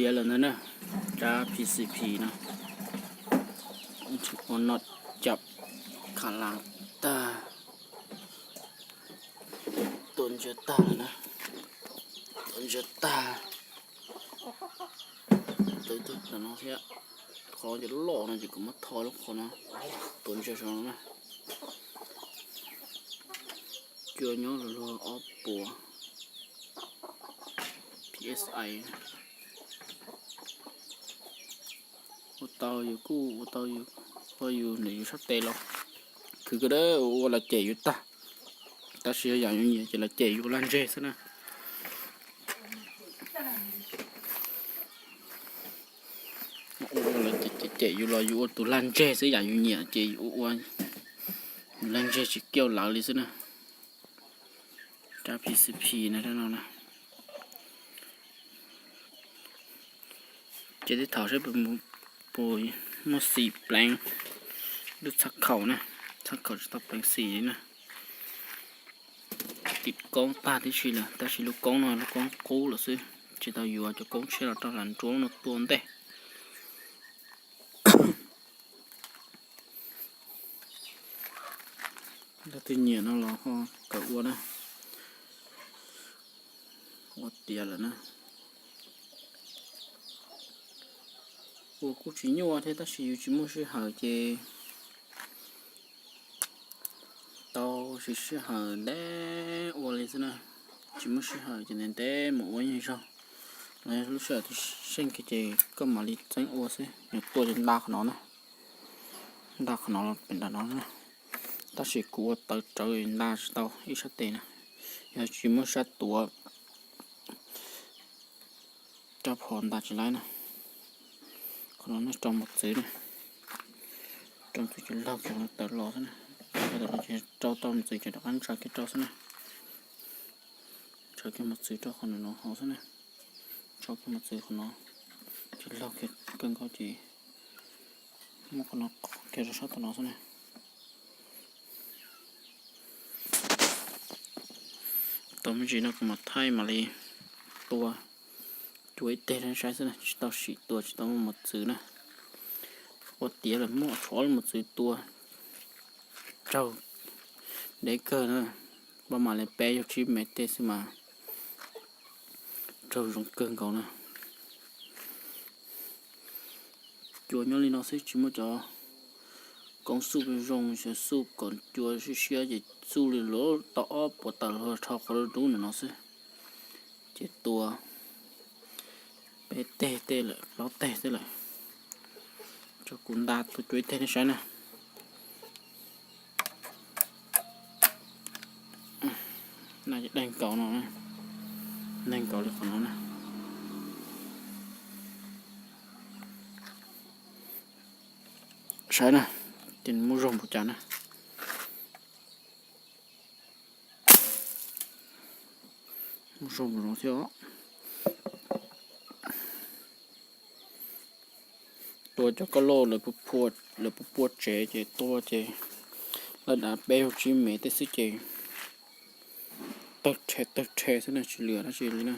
Tiav lawm ntag na, rab P C P no, ua noj cam kha las tag, tua ntsia tag lawm na, tua ntsia tag, tua tag tam no thiab. Qhov cov loj no ces kuv muab tho lub qhov no, tua ntsia saum no na. Cua nyob los luag ob puas P S I. Ua tau yus kuj ua tau yus, ua yus ntawm yus sab tes los khwv kawg, ua los cem yus tag. Tab sis yog yam yus nyiam ces los cem yus ua lag ntseg xwb na. Ua los cem yus los yus ua tus lag ntseg xwb, yam yus nyiam ces yus ua, ua lag ntseg tsis kiaj lawv li xwb na. Rab P C P no, rab no na. Ces tej thaum saib puas muaj xim pleev lub txhab khaum na, txhab khaum tsis tau pleev xim li na. Tim koob tag tib si lawm, tab sis lub koob no lub koob qub lawm xwb, tsis tau yuav cov koob tshiab los rau hla nruab no tua ntej. Leej twg nyiam no los ho kawm ua na. Ua tiav lawm na. Ua kuj tsis nyuaj thiab tab sis yus tsis muaj sij hawm ces tau, tsis sij hawm ntev ua li xwb na. Tsis muaj sij hawm ces ntev ntev mus ua yeej zog. Los yog lub sij hawm twg seej kiag ces koj mam li txeeb ua xwb. Yus tua ces nta qhov no na, nta qhov no los pem nram no na. Tab sis kuv ua tawv rawv nta tsis tau ib sab tes na. Yog tsis muaj sab tuav, rab phom nta tsis laib na. Qhov no rau mos txwv na, rau mos txwv ces laug kiag tawv los xwb na. Tawv los ces rau tau mos txwv ces rov qab ntshaw kiag rau xwb na. Ntshaw kiag mos txwv rau qhov no hauv xwb na. Ntshaw kiag mos txwv qhov no ces laug kiag kawg nkaus ces muab qhov no qhov kiag rau sab tom no xwb na. Tau me ntsis no kuv mam thaij mam li tua cua ib teg saib xwb na, tsis tau sim tua tsis tau muaj mos txwv na. Ua tiav lawm muaj tshuav lub mos txwv tua raug deb kawg na, pab mam li peb yog tsib mev tej xwb mas raug zoo kawg nkaus na. Cua nyob li no xwb tsis muaj cov koob xuj zoo, xyov xuj kom cua siab siab ces xuj li lawm tau ob puas tawm hluas rho qhov dub dub ntawm no xwb. Ces tua peb teg tej lawm, plaub teg tej lawm. Tso kuv nta tua cua ib teg nej saib na. Na ces daig nkaus no, daig nkaus li qhov no na. Saib na, ces muaj zog npaum cas na. Muaj zog npaum no thiab. Tua cov kauj loj lawv puas pua tsev ces tua ces lawv dav peb hauv tsib mev tej xwb ces tawg rhe tawg rhe xwb na, tsis lwm dab tsi li na.